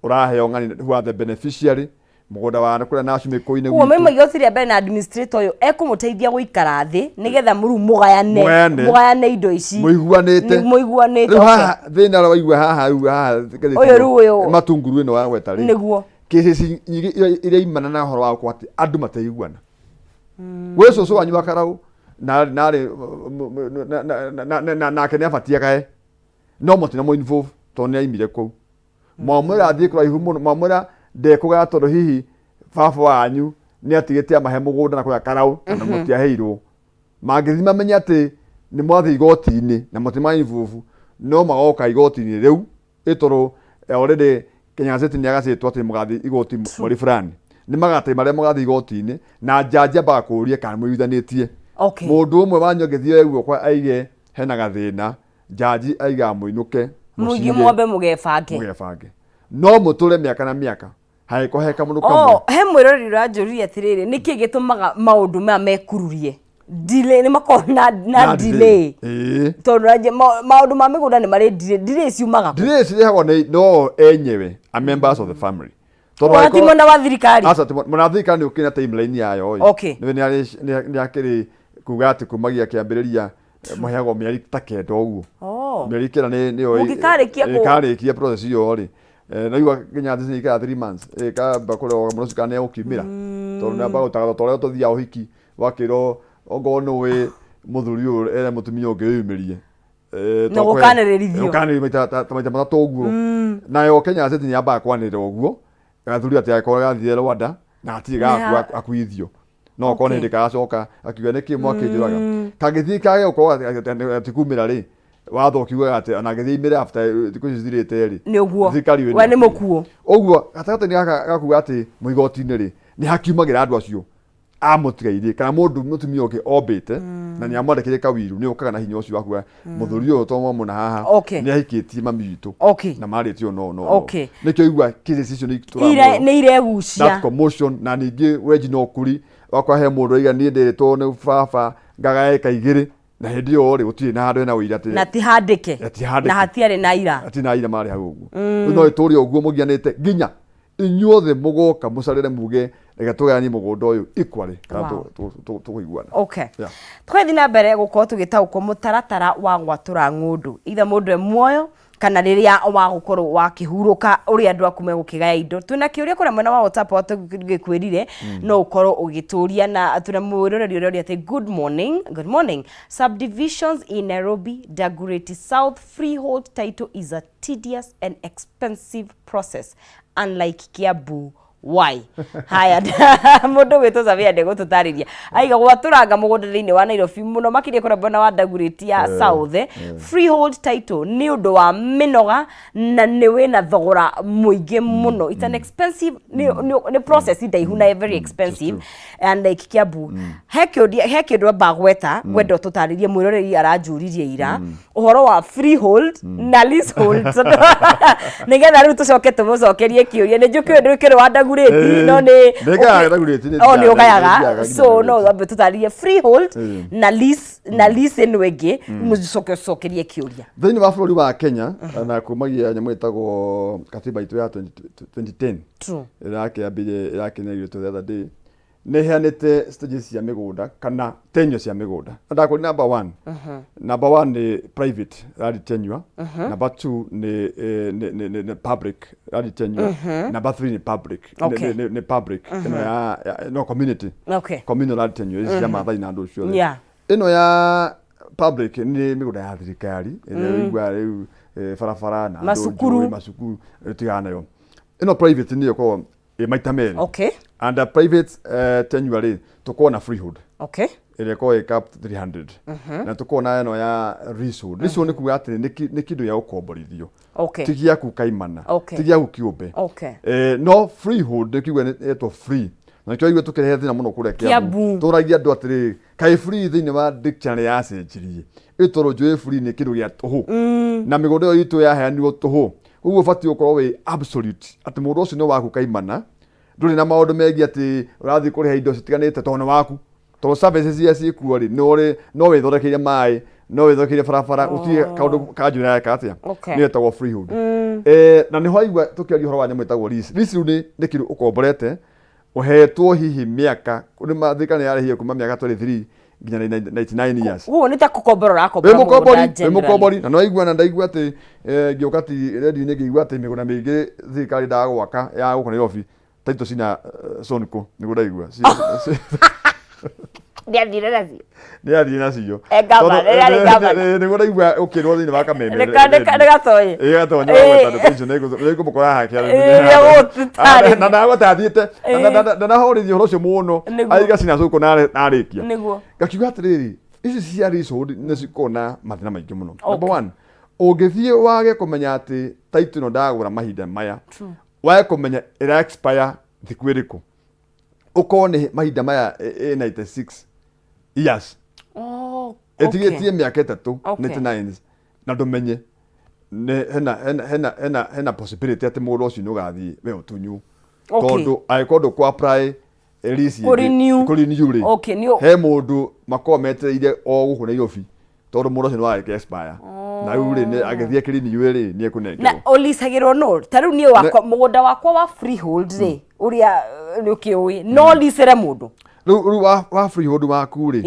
Ũraheo ng'ani, who are the beneficiary, mũgũnda wa kũrĩa Nacu Mĩkũinĩ Koguo gwitũ. Mauma igoti rĩa mbere na administrator ũyũ ekũmũteithia gũikara thĩ nĩgetha mũrĩu mũgayane Mũgayane. Mũgayane indo ici. Mũiguanĩte. Nĩ mũiguanĩte. Rĩu haha thĩna ũrĩa waigua haha, rĩu haha Ũyũ rĩu ũyũ. Matunguru ĩno wa gweta rĩ. Cases nyingĩ iria imana na ũhoro wa gũkorwo atĩ andũ mataiguana. Gwĩ cũcũ wanyu wa Karau na narĩ nake nĩ abatie agae, no mũtina mũ involve tondũ nĩ aimire kũu. Mwamwĩra athiĩ kũraihu mũno, mwamwĩra ndekũgaya tondũ hihi baba wanyu nĩ atigĩte amahe mũgũnda na kũrĩa Karau na mũtiaheirwo. Mangĩthiĩ mamenye atĩ nĩ mwathiĩ igoti-inĩ na mũtima involve, no magoka igoti-inĩ rĩu ĩ tondũ already Kenya Gazette nĩ yagacĩtwo atĩ mũgathiĩ igoti mweri fulani. Nĩ magataima marĩa mũgathiĩ igoti-inĩ na jaji ambaga kũũria kana mũiguithanĩtie. Mũndũ ũmwe wanyu angĩthiĩ oe guoko aige hena gathĩna, jaji aigaga mũinũke mũciĩ mwambe mũgebange. Mũgebange. No mũtũre mĩaka na mĩaka hangĩkorwo he kamũndũ kamwe. Oh, he mwĩroreri ũranjũririe atĩrĩrĩ, nĩkĩ gĩtũmaga maũndũ maya mekururie? Delay, nĩ makoragwo na delay. Tondũ maũndũ ma mĩgũnda nĩ marĩ delay. Delay ciumaga kũ? Delay cirehagwo nĩ no enyewe, a members of the family. Tondũ Ona ti mwena wa thirikari? Aca, ti mwena wa thirikari nĩ ũkĩrĩ na timeline yayo ĩ. Nĩ nĩ akĩrĩ kuga atĩ kumagia kĩambĩrĩria mũheagwo mĩeri ta kenda ũguo. Mĩeri kenda nĩyo Mũngĩkarĩkia ĩkarĩkia process ĩyo rĩ. Na igua nginya thĩ ikara 3 months ĩkamba kũrora mũno kana nĩ egũkiumĩra. Tondũ nĩ ambaga gũtangatha ta ũrĩa tũthiaga ũhiki wakĩrwo ongorwo nĩ ũĩ mũthuri ũyũ ena mũtumia ũngĩ wĩyumĩrie. Na gũkanĩrĩrithio. Gũkanĩrĩrio maita ta maita matatũ ũguo. Nayo Kenya Gazette nĩ yambaga kwanĩrĩra ũguo. Gathuri atĩ angĩkorwo gathire Rwanda na hatirĩ gakua akuithio. No okorwo nĩ hĩndĩ karacoka akiuga nĩkĩ mwakĩnjũraga. Kangĩthiĩ kage gũkorwo gatikumĩra rĩ, watho ũkiugaga atĩ ona angĩthiĩ imĩre after thikũ icio cithirĩte rĩ. Nĩ ũguo. Thirikari We nĩ mũkuũ. Ũguo gatagatĩ-inĩ gaka gakuga atĩ mũigoti-inĩ rĩ, nĩ hakiumagĩra andũ acio amũtigairie kana mũndũ mũtumia ũngĩ ombĩte na nĩ amwandĩkĩire kawiru, nĩ ũkaga na hinya ũcio wa kuga mũthuri ũyũ to mwamũna haha nĩ ahikĩtie mami witũ na marĩtie ũũ no no. Nĩkĩo igua cases icio nĩ itũraga mũno. Nĩ iregucia. That commotion na ningĩ wenji no kuri wakwa he mũndũ aiga niĩ ndĩrĩtwo nĩ baba ngagae ĩka igĩrĩ na hĩndĩ ĩyo rĩ gũtirĩ na handũ hena ũira atĩ Na ti handĩke. Na ti handĩke. Na hatiarĩ na ira. Hatirĩ na aira marĩ hau ũguo. Rĩu no ĩtũre ũguo mũgianĩte nginya inyuothe mũgoka mũcarĩre muge reke tũgayanie mũgũnda ũyũ equally kana tũkũiguana. Tũgathiĩ na mbere gũkorwo tũgĩtaũkwo mũtaratara wa gwatũra ng'ũndũ, either mũndũ e muoyo kana rĩrĩa wa gũkorwo wakĩhurũka, ũrĩa andũ aku megũkĩgaya indo. Twĩna kĩũria kũrĩa mwena wa WhatsApp wa tũgĩkwĩrire no ũkorwo ũgĩtũria, na twĩna mwĩroreri ũrĩa ũria atĩ good morning, good morning, subdivisions in Nairobi Dagoretti South freehold title is a tedious and expensive process unlike Kiambu, why? Haya, mũndũ gwĩtwo Savia ndegũtũtarĩria aiga gwatũranga mũgũnda thĩinĩ wa Nairobi mũno makĩria kũrĩa mwena wa Dagoretti ya South, freehold title nĩ ũndũ wa mĩnoga na nĩ wĩna thogora mũingĩ mũno. It's an expensive nĩ process ndaihu na very expensive and like Kiambu. He kĩũria, he kĩndũ amba gweta ngwenda ũtũtarĩrie, mwĩroreri aranjũririe ira ũhoro wa freehold na leasehold, nĩgetha rĩu tũcoke tũmũcokerie kĩũria. Nĩ njũkĩ ũyũ ndũkĩrĩ wa Dagoretti, no nĩ Nĩ ngayaga Dagoretti, nĩ Oh, nĩ nĩ ũgayaga. thiaga So no Dagoretti. wambe tũtarĩrie freehold na lease, na lease ĩno ĩngĩ, mũcoke ũcokerie kĩũria. Thĩinĩ wa bũrũri wa Kenya na kumagia nyamũ ĩtagwo katiba itũ ya 2010 ĩrakĩambirie ĩrakĩnegirio the other day, nĩ ĩheanĩte stages cia mĩgũnda kana tenure cia mĩgũnda. Na ndakwĩra number one, number one nĩ private land tenure, number two nĩ nĩ public land tenure, number three nĩ public nĩ public ĩno ya no community communal land tenure, ici cia Maathai na andũ acio othe. Ĩno ya public nĩ mĩgũnda ya thirikari ĩrĩa ũiguaga rĩu barabara na andũ Macukuru. njũĩ, macukuru tigana nayo. Ĩno private nĩyo ĩkoragwo ĩ maita merĩ. Under private tenure rĩ, tũkoragwo na freehold. Ĩrĩa ĩkoragwo ĩ cap 300. Na tũkoragwo na ĩno ya leasehold. Leasehold nĩ kuga atĩrĩ, nĩ kĩndũ gĩa gũkomborithio. Ti gĩaku kaimana. Ti gĩaku kĩũmbe. No freehold nĩ kiugo ĩtwo free. Na nĩkĩo waigua tũkĩrehe thĩna mũno kũrĩa Kiambu. Kiambu. Tũragia andũ atĩrĩrĩ, kaĩ free thĩinĩ wa dictionary yacenjirie. Ĩ tondũ njũĩ free nĩ kĩndũ gĩa tũhũ. Na mĩgũnda ĩyo itũ yaheanirwo tũhũ. Ũguo ũbatiĩ gũkorwo wĩ absolute atĩ mũgũnda ũcio nĩ waku kaimana. Ndũrĩ na maũndũ megiĩ atĩ ũrathiĩ kũrĩha indo citiganĩte tondũ nĩ waku. Tondũ services iria ciĩkuo rĩ, no wĩthondekeire maĩ, no wĩthondekeire barabara, gũtirĩ kaũndũ kanjũ ĩreka atĩa. Nĩyo ĩtagwo freehold. Na nĩho waigua tũkĩaria ũhoro wa nyamũ ĩtagwo lease. Lease rĩu nĩ kĩndũ ũkomborete, ũhetwo hihi mĩaka, nĩ thirikari nĩ yarĩhire kuma mĩaka 23 nginya 99 years. Koguo nĩ ta kũkombora ũrakombora Wĩ mũgũnda mũkombori, wĩ generally. mũkombori. Na nĩ waigua na ndaigua atĩ ngĩũka ti redio-inĩ ngĩigua atĩ mĩgũnda mĩingĩ thirikari ndaga gwaka ya gũkũ Nairobi taito cina Sonko nĩguo ndaigua. Nĩathire nacio. Nĩ athiĩ nacio. Gavana, Tondũ, nĩ arĩ gavana. Nĩguo ndaigua ũkĩrwo thĩinĩ wa kameme. Nĩ gatonye. Ĩ gatonye wa gweta ndeto icio nĩ ngũmũkora haha kĩara. Ĩ, nĩgũtũtarĩria. Na ndagweta athiĩte ndanahorithia ũhoro ũcio mũno. Nĩguo. Aiga cina Sonko na arĩkia. Nĩguo. Ngakiuga atĩrĩrĩ, ici cia leasehold nĩ cikoragwo na mathĩna maingĩ mũno. Number one, ũngĩthiĩ wage kũmenya atĩ title ĩno ndagũra mahinda maya, wage kũmenya ĩra expire thikũ ĩrĩkũ, ũkorwo nĩ mahinda maya ĩ 96 years, Oh, okay. ĩtigĩtie mĩaka 3, 99, na ndũmenye nĩ hena possibility atĩ mũgũnda ũcio nĩ ũgathiĩ we ũtunywo. Tondũ angĩkorwo ndũkũ apply lease ĩngĩ- Kũ-renew. kũ-renew rĩ, Okay, he mũndũ makoragwo metereire o gũkũ Nairobi tondũ mũndũ ũcio nĩ wagĩka expire na rĩu rĩ agĩthiĩ akĩ-renew rĩ, nĩ Na ekũnengerwo. ũlicagĩrwo no ta rĩu niĩ wakwa mũgũnda wakwa wa freehold rĩ, ũrĩa nĩ ũkĩũĩ no licĩre mũndũ. Rĩu wa freehold waku rĩ,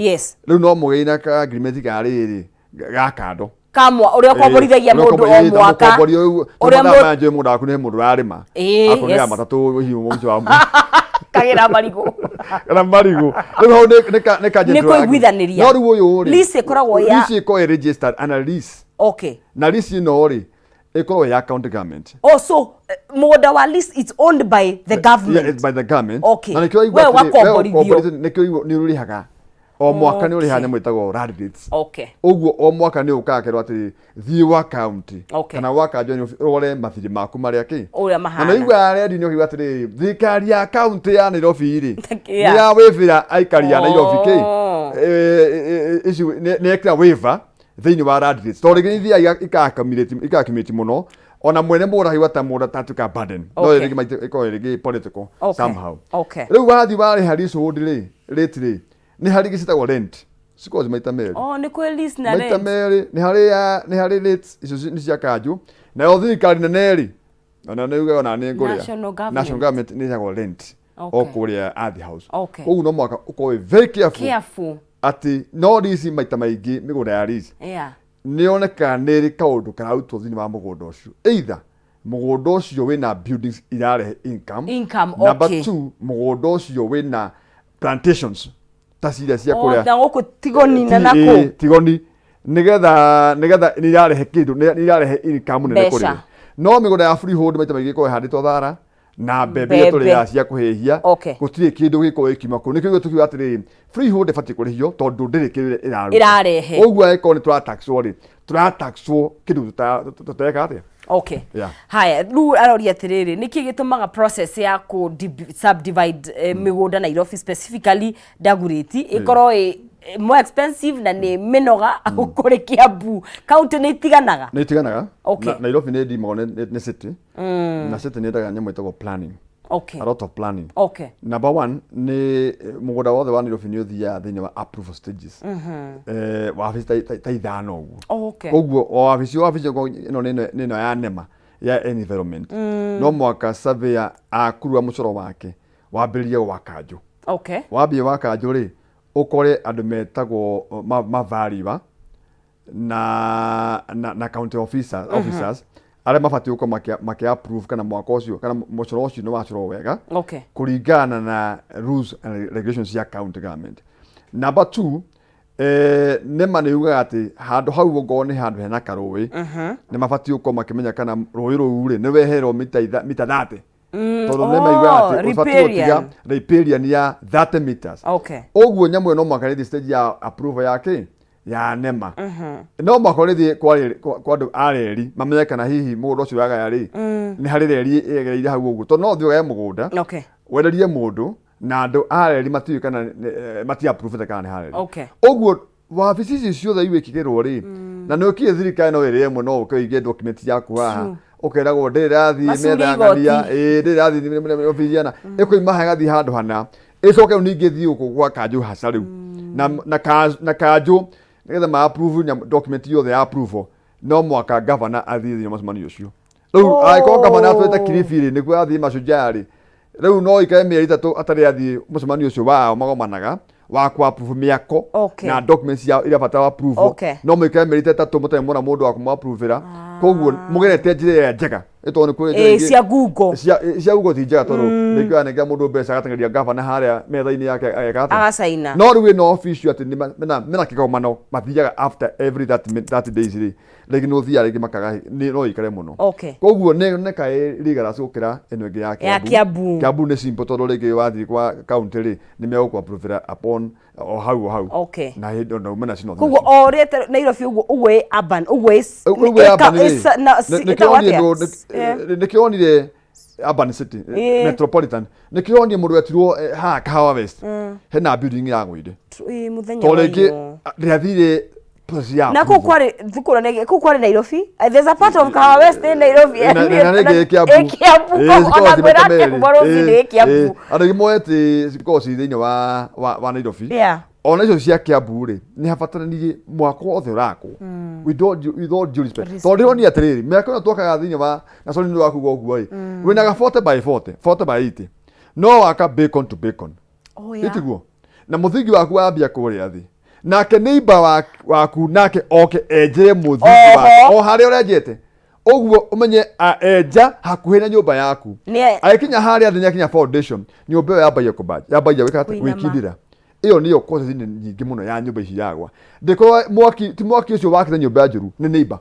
rĩu no mũgĩe na ka agreement ka rĩrĩ ga kando Kamwa ũrĩa ũkomborithagia mũndũ o mwaka. Ũrĩa Ũrĩa mũndũ mũgũnda waku nĩ mũndũ ũrarĩma. Akorwo nĩ ya matatũ hihi mũico wa Kagĩra marigũ. Kana marigũ. Rĩu hau nĩ ka Nĩ kũiguithanĩria. No rĩu ũyũ rĩ, Lease ĩkoragwo ya lease ĩkoragwo ĩ registered and a lease. Na lease ĩno rĩ, ĩkoragwo ya county government. Oh, so mũgũnda wa lease, it's owned by the government. Yeah, it's by the government. Na nĩkĩo We waigua atĩrĩ, we ũgakomborithio. ũkomborithio, nĩkĩo waigua nĩ ũrĩhaga o mwaka, nĩ ũrĩhaga nyamũ ĩtagwo land rates. Ũguo o mwaka nĩ ũkaga kerwo atĩrĩ, thiĩ wa county kana wa kanjo ũrore mathirĩ maku marĩa kĩ Ũrĩa mahana. Na nĩigua redio nĩ ũkiuga atĩrĩrĩ, thirikari ya county ya Nairobi rĩ, Yeah. nĩ ya wĩvĩra aikari ya Nairobi kĩ Oh. Ici nĩ ekĩra waiver thĩinĩ wa land rates, tondũ rĩngĩ ithiaga ika-accumulate mũno, ona mwene mũgũnda akaigua ta mũgũnda tatuĩka burden, no rĩngĩ maita ĩkorwo rĩngĩ political somehow. Rĩu wathiĩ warĩha leasehold rĩ, rate rĩ, nĩ harĩ ingĩ ciĩtagwo rent, cikoragwo ci maita merĩ. Oh, nĩ kwĩ lease na Maita rent. merĩ, nĩ harĩ rates icio nĩ cia kanjũ, nayo thirikari nene rĩ, ona nĩ ugaga ona nĩ ngũrĩa. National government. National government nĩ ĩtagwo rent. O kũrĩa Ardhi House. Koguo no mũhaka ũkorwo wĩ very careful Careful. Atĩ no lease maita maingĩ, mĩgũnda ya lease nĩ yonekaga nĩ ĩrĩ kaũndũ kararutwo thĩinĩ wa mũgũnda ũcio, either mũgũnda ũcio wĩna buildings irarehe income. Income, Number two, mũgũnda ũcio wĩna plantations ta ciria cia Oh, kũrĩa na gũkũ Tigoni na nakũ. Tigoni, nĩgetha nĩ irarehe kĩndũ, nĩ irarehe income nene Mbeca. kũrĩ we. No mĩgũnda ya freehold maita maingĩ ĩkoragwo ĩhandĩtwo thara na mbembe iria Mbembe. tũrĩaga cia kũhĩhia. Gũtirĩ kĩndũ gĩkoragwo gĩkiuma kũu. Nĩkĩo tũkiuga atĩrĩrĩ, freehold ĩbatiĩ kũrĩhio tondũ ndĩrĩ kĩndũ ĩraruta. Ĩrarehe. Ũguo angĩkorwo nĩ tũrataxwo rĩ, tũrataxwo kĩndũ tũtareka atĩa. Yeah. Haya, rĩu aroria atĩrĩrĩ, nĩkĩ gĩtũmaga process ya kũ subdivide mĩgũnda Nairobi, specifically Dagoretti, ĩkorwo ĩ more expensive na nĩ mĩnoga kũrĩ Kiambu County? Nĩ itiganaga? Nĩ itiganaga. Nairobi nĩ ndimagwo nĩ city, na city nĩ yendaga nyamũ ĩtagwo planning. A lot of planning. Number one, nĩ mũgũnda wothe wa Nairobi nĩ ũthiaga thĩinĩ wa approval stages, wabici ta 5 ũguo. Koguo o wabici okorwo ĩno nĩ ĩno ya NEMA ya environment, no mũhaka surveyor akurura mũcoro wake wambĩrĩrie wa kanjũ. Wambie wa kanjũ rĩ, ũkore andũ metagwo mavariwa na county officers arĩa mabatiĩ gũkorwo makĩ approve kana mwaka ũcio kana mũcoro ũcio nĩ wacorwo wega kũringana na rules and regulations cia county government. Number two, NEMA nĩ yugaga atĩ handũ hau okorwo nĩ handũ hena karũĩ, nĩ mabatiĩ gũkorwo makĩmenya kana rũĩ rũu rĩ nĩ weherwo mita 30. Tondũ nĩ maiguaga atĩ ũbatiĩ gũtiga riparian. Riparian ya 30 meters. Ũguo nyamũ ĩyo no mũhaka ĩthiĩ stage ya approval ya kĩ ya NEMA. No mũhaka ũrĩthiĩ kwa andũ a reri mamenye kana hihi mũgũnda ũcio wagaya rĩ, nĩ harĩ reri ĩgereire hau ũguo, tondũ no ũthiĩ ũgaye mũgũnda wenderie mũndũ na andũ a reri matiũĩ kana mati approve kana nĩ hareri. Ũguo wabici ici ciothe igwĩkĩrwo rĩ, na nĩ ũkĩĩ thirikari no ĩrĩ ĩmwe, no ũke ũige document yaku haha, ũkeragwo ndĩrĩ ĩrathiĩ Macurie metha ng'ania, igoti. Ĩĩ, ndĩrĩ ĩrathiĩ obici ana ĩkoima haha ĩgathiĩ handũ hana, ĩcoke rĩu ningĩ ĩthiĩ gũkũ gwa kanjũ haca rĩu na kanjũ nĩgetha ma approve document yothe ya approval, no mwaka gavana athiĩ thĩinĩ wa mũcemanio ũcio. Rĩu angĩkorwo gavana atwĩte Kilifi rĩ, nĩguo athiĩ Mashujaa rĩ, rĩu no ikare mĩeri 3 atarĩ athiĩ mũcemanio ũcio wao magomanaga wa ku approve mĩako na documents yao iria bata wa approval. No mũikare mĩeri 3 mũtarĩ mona mũndũ wa kũmũ approve-ĩra. Koguo mũgerete njĩra ĩrĩa njega, ĩ tondũ nĩ kũrĩ njĩra ingĩ cia Google. Cia Google ti njega, tondũ rĩngĩ wanengera mũndũ mbeca agateng'eria gavana harĩa metha-inĩ yake ageka atĩa? Agacaina. No rĩu ĩno official atĩ mena kĩgomano mathiaga after every 30 days rĩ, rĩngĩ nĩ ũthiaga rĩngĩ makaga no ĩikare mũno. Koguo nĩ nĩka ĩ rigorous gũkĩra ĩno ĩngĩ ya Ya Kiambu. Kiambu nĩ simple, tondũ rĩngĩ wathiĩ kwa county rĩ, nĩ megũkũ approve upon o hau o hau. Na hĩndĩ na ume nacio no Koguo o ũrĩa Nairobi ũguo ũguo ĩ urban ũguo ĩ ũguo ĩ urban ĩ rĩ, na ĩtagwo atĩa? Nĩkĩo wonire urban city, metropolitan, nĩkĩo wonire mũndũ wetirwo haha Kahawa West hena building yagũire. Ĩ, mũthenya Tondũ wa rĩngĩ iyũ. rĩathire process ya Na kũu approval. kwarĩ thukuru nĩ kũu kwarĩ Nairobi. There's a part of Kahawa West in Nairobi. Na rĩngĩ ĩ Kiambu. Ĩ Kiambu. Ĩ, cikoragwo Ona ciĩ ngwĩra maita merĩ. Kiambu rũcinĩ ĩ Kiambu. Andũ aingĩ moĩ atĩ cikoragwo ciĩ thĩinĩ wa Nairobi. Ona icio cia Kiambu rĩ, nĩ habataranirie mwako wothe ũrakwo with all due respect, tondũ ndĩronire atĩrĩrĩ, mĩako ĩno twakaga thĩinĩ wa na sorry nĩ wakuga ũguo rĩ, wĩna ga 40 by 40, 40 by 80, no waka bacon to bacon. Oh, yeah. Ĩtiguo na mũthingi waku wambia kũrĩa thĩ, nake neighbor waku nake oke enjere mũthingi wake o harĩa ũrenjete ũguo, ũmenye enja hakuhĩ na nyũmba yaku. Agĩkinya harĩa thĩ, nĩakinya foundation, nyũmba ĩyo yambagia kũmba, yambagia gwĩka atĩa? Kũinama. Gwĩkindĩra. Ĩyo nĩyo causes nyingĩ mũno ya nyũmba ici yagwa. Ndĩkorwo mwaki ti mwaki ũcio wakĩte nyũmba ya njũru, nĩ neighbor.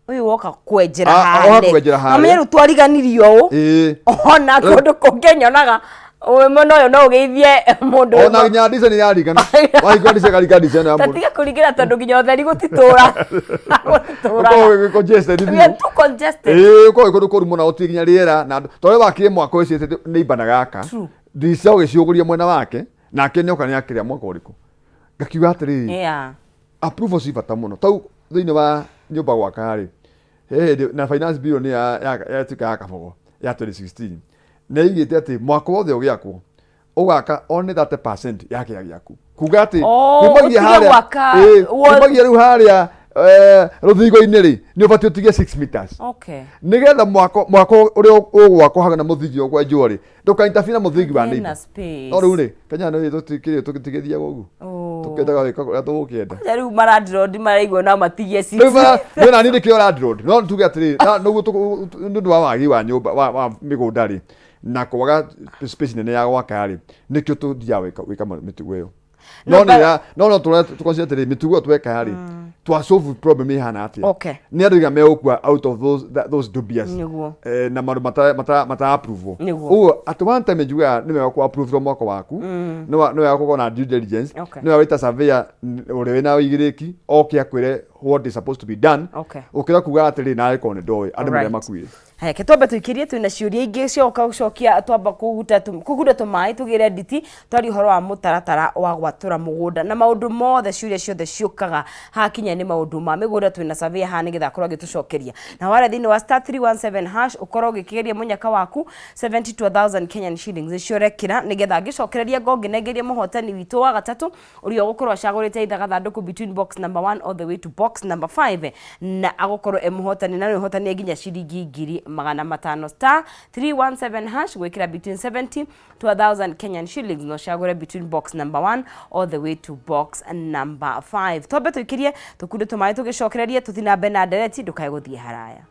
Ũyũ woka kwenjera Ah, haha oka kwenjera harĩa. Amenye rĩu twariganirio ũũ. Ona kũndũ kũngĩ nyonaga ũyũ mwena ũyũ no ũgeithie mũndũ. Ona nginya design ĩrarigana, wahingũra design ĩkaringa design ya mũndũ. Tatiga kũringĩra, tondũ nginya ũtheri gũtitũra gũtitũraga. Ũkoragwo wĩ congested We are biũ. too congested. Ĩĩ, ũkoragwo wĩ kũndũ kũru mũno, gũtirĩ nginya rĩera na andũ tondũ wakire mwako ũcio neighbor na gaka ndirica ũgĩciũgũria mwena wake, nake nĩoka nĩakĩrĩa mwaka ũrĩkũ. Ngakiuga atĩrĩrĩ, approval ci bata mũno tau thĩinĩ wa nyũmba gwaka rĩ, he hĩndĩ na finance bill nĩ yatuĩka ya kabogo ya 2016 nĩ ĩigĩte atĩ mwaka wothe ũgĩakwo ũgaka only 30% ya kĩrĩa gĩaku, kuga atĩ Oh, kumagia ũtige harĩa gwaka kumagia rĩu harĩa rũthingo-inĩ rĩ, nĩ ũbatiĩ ũtigie 6 meters nĩgetha mwako ũrĩa ũgwakwo haga na mũthingi ũkwenjwo rĩ, ndũka interfere na mũthingi wa Hena neighbor. space. No rĩu rĩ, Kenya nĩ tũtikĩrĩ tũgĩthiaga ũguo, tũkĩendaga gwĩka ũrĩa tũgũkĩenda. Kwanja rĩu malandlord maraigua no matigie six. Rĩu nĩ nani nĩkĩo landlord no tuge atĩrĩrĩ, na nĩguo nĩ ũndũ wa wagi wa nyũmba wa mĩgũnda rĩ, na kwaga space nene ya gwaka rĩ, nĩkĩo tũthiaga gwĩka mĩtugo ĩyo. No, No but- nĩ no tũconsider atĩrĩrĩ, mĩtugo ĩyo tweka rĩ, twa solve problem ĩhana atĩa? Nĩ andũ aigana megũkua out of those dubious na maũndũ mata approve. Ũguo at one time njugaga nĩ wega ku approve mwako waku, nĩ wega gũkorwo na due diligence, nĩ wega gwĩta surveyor ũrĩa wĩna ũigĩrĩki oke akwĩre what is supposed to be done, ũkĩra kuga atĩrĩ nawe korwo nĩ ndoĩ andũ marĩa makuire. Haya, ke twambe tũikĩrie, twĩna ciũria ingĩ cioka gũcokia. Twamba kũguta tũmaĩ tũgĩre nditi, twarie ũhoro wa mũtaratara wa gwatũra mũgũnda na maũndũ mothe, ciũria ciothe ciũkaga hakinya nĩ maũndũ ma mĩgũnda. Twĩna surveyor haha nĩgetha akorwo agĩtũcokeria. Na warĩa thĩinĩ wa *317# ũkorwo ũgĩkĩgeria mũnyaka waku, 72,000 Kenyan shillings nĩcio ũrekĩra, nĩgetha ngĩcokereria ngo ngĩnengerie mũhotani witũ wa gatatũ ũrĩa ũgũkorwo acagũrĩte itha gathandũkũ between box number 1 all the way to box number 5, na agũkorwo e mũhotani na nĩ ũhotani nginya ciringi 500,000. *317# gwĩkĩra between 70 to 1000 Kenyan shillings, no cagũre between box number 1 all the way to box number 5. Twambe tũikĩrie tũkunde tũmaĩ, tũgĩcokererie tũthiĩ na mbere na ndereti. Ndũkae gũthiĩ haraya.